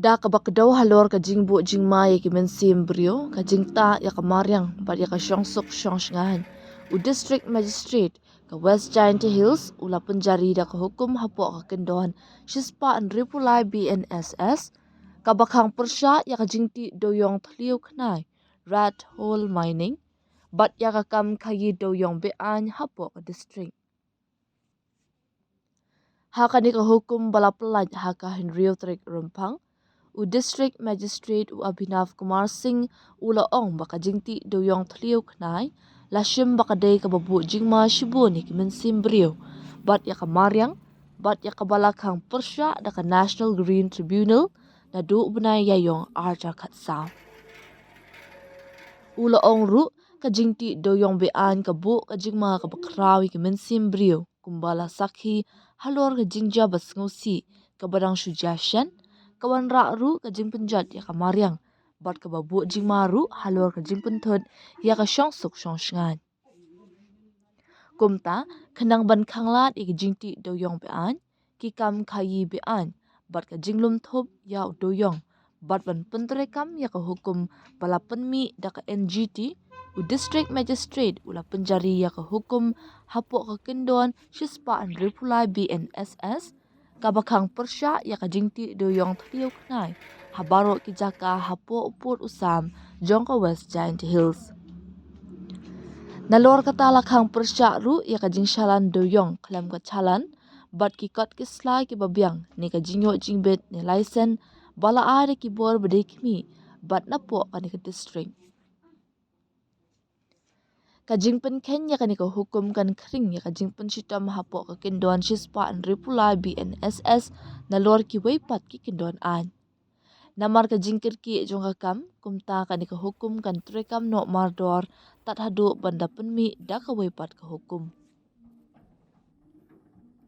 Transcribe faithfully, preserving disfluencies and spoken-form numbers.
Da kaba kdew halor ka jingbuh jingma ïa ki mynsiem briew, ka jingktah ïa ka mariang bad ïa ka shongsuk shongshngaiñ, u District Magistrate ka West Jaintia Hills u la pynjari da ka hukum hapoh ka kyndon shispah hynriewphew lai B N S S, kaba khang pyrshah ïa ka jingtih dewïong thliew khnai, rat hole mining, bad ïa ka kam khaïi dewïong be-aiñ hapoh ka district. Ha kane ka hukum ba la pyllait ha ka hynriew tarik Rymphang, u District Magistrate u Abhinav Kumar Singh u la ong ba ka jingtih dewïong thliew khnai la shim ba ka dei kaba buh jingma shibun ïa ki mynsiem briew bad ïa ka mariang, bad ïa kaba la khang pyrshah da ka National Green Tribunal naduh u bnai Ïaiong arhajar khatsaw. U la ong ruh, ka jingtih dewïong be-aiñ ka buh ka jingma kaba khraw ïa ki mynsiem briew, kumba la sakhi halor ka jingjia ba sngewsih kaba dang shu jia shen, ka wanrah ruh ka jingpynjot ïa ka mariang, bad kaba buh jingma ruh halor ka jingpynthut ïa ka shongsuk shongshngaiñ. Kumta, khnang ban khanglad ïa ka jingtih dewïong be-aiñ, ki kam khaïi be-aiñ, bad ka jinglum thup ïa u dewïong, bad ban pyntreikam ïa ka hukum ba la pynmih da ka N G T, u District Magistrate u la pynjari ïa ka hukum hapoh ka kyndon shispah hynriewphew lai B N S S, kaba khang pyrshah ïa ka jingtih dewïong thliew khnai ha baroh ki jaka hapoh u pud u sam jong ka West Jaintia Hills. Nalor kata la khang pyrshah ruh ïa ka jingshalan dewïong khlem ka challan, bad ki kot ki slai kiba biang, ne ka jingïoh jingbit ne laisen ba la ai da ki bor ba dei khmih bad napoh kane ka district. Ka jingpynkheiñ ïa kane ka hukum kan khring ïa ka jingpynshitom hapoh ka kyndon shispah hynriewphew lai B N S S nalor kiwei pat ki kyndon aiñ. Namar ka jingkyrkieh jong ka kam, kumta kane ka hukum kan treikam noh mardor tad haduh ban da pynmih da kawei pat ka hukum.